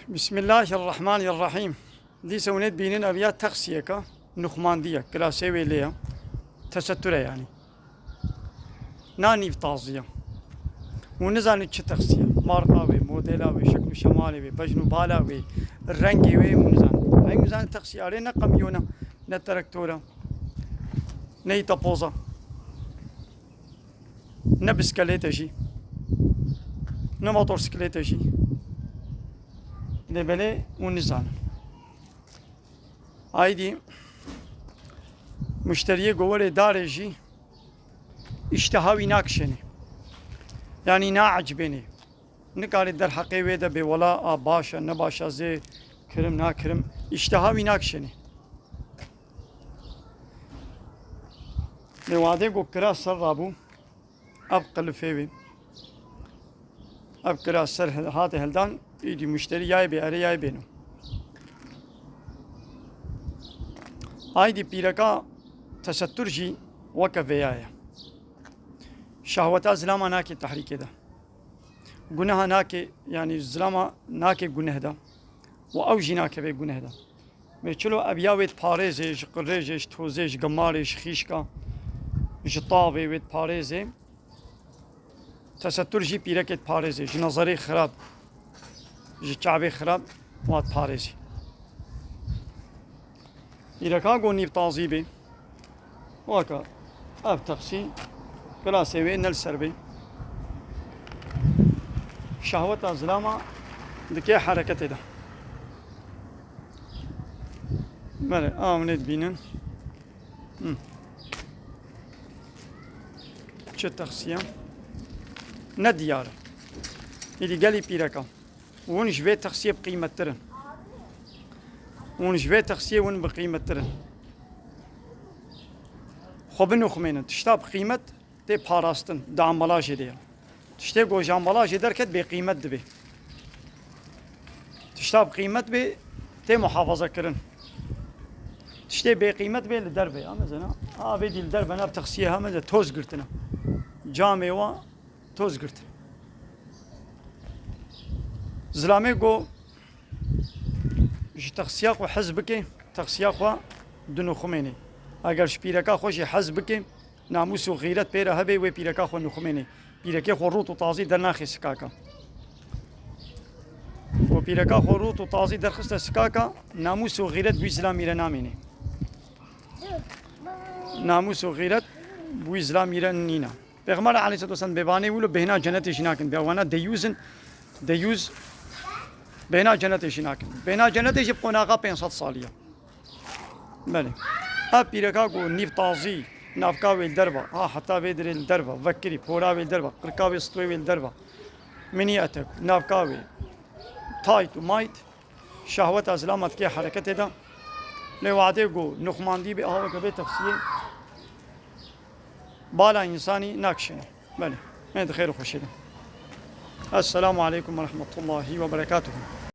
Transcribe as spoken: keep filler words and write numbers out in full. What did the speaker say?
Bismillahirrahmanirrahîm. Dîsa hûn ê dibînin ev ya texsiyeke, nuxmandiyek, kirasê wê lê ye. Tesetur e yanî. Na nîv tazî ye. Hûn nizanin çi texsî ye. Marka wê, modela wê, şekl û şemalê wê, bejn û bala wê, rengê wê hûn nizanin. Heyî hûn zanin texsî arê ne qemîyon e, ne traktor e, ne îtapoz e. Ne biskelêt e jî. Ne motorsiklêt e jî. Lê belê hûn nizanin. Aydî muşteriyê ku werê darê jî îşteha wî nakişênê. Yanî naecibênê. Nikarê derheqê wê de bê wela a baş e, ne baş e, zê kirim nakirim. Îşteha wî nakişênê. Lê wadê ku kira ser rabû, ev qilifê wê. Ev kira ser hil-, hate hildan, îdî muşterî yayê bê, erê yayê bêno. Aydî pîreka tesettur jî weke vêya ye. Şehweta zilama nake tehrîkê de. Guneha nake, yanî zilama nake guneh de. Û ew jî nakeve guneh de. Vê çilo ev ya wê diparêzê, ji qirêjê, ji tozê, ji gemarê, ji xîşka, ji tavê wê diparêzê. Tesettur jî pîrekê diparêzê, ji nezerê xirab, ji çavê xirab wa diparêzê. Pîreka ku nîv tazî bê, waka ev texsî, kirasê wê ne li ser bê. Şehweta zilama dike hereketê de. Belê, a hûn ê dibînin. Hı. Çi texsiye? Ne diyar e. Êdî gelî pîreka. Hûn ji vê texsiyê bi qîmettir in. Hûn ji vê texsiyê hûn bi qîmettir in. Xwe binûxmênin. Tişta bi qîmet tê parastin, di ambalajê de ye. Tiştê ku ji ambalajê derket bêqîmet dibe. Tişta bi qîmet bê tê muhafaza kirin. Tiştê bêqîmet bê li derve. Amezena, avê dî li derve nav texsiyê hemeze toz girtine. Camê wa toz girtin. Zilamê ku ji texsiya xwe hez bike, texsiya xwe dinûximênê. Eger ji pîreka xwe jî hez bike, namûs û xîret pê re hebe, wê pîreka xwe nûximênê. Pîrekê xwe rût û tazî dernaxê sikaka. Û pîreka xwe rût û tazî derxiste sikaka, namûs û xîret wî zilamî re namênê. Namûs û xîret wî zilamî re nîne. Pêxember aleyhisselatu vesselam bêvanê wilo bêhna cenetê jî nakin. Bêwana deyûz in, deyûz bêhna cenetê jî nakin. Bêhna cenetê jî bi qonaxa pênc sed salî ye. Belê. Ev pîreka ku nîv tazî, navka wê li derva, ha heta vê dirê li derva, vekirî, pora wê li derva, qirka wê, stwê wê li derva. Minî etek, navka wê, tayt û mayt, şehweta zilama dike hereketê de. Lê wadê ku nuxmandî bê, aha weke bê texsiyê, bala însanî nakişêne. Belê. Em di xêr û xweşê de. Esselamu aleykum ve rahmetullahi ve berekatuhu.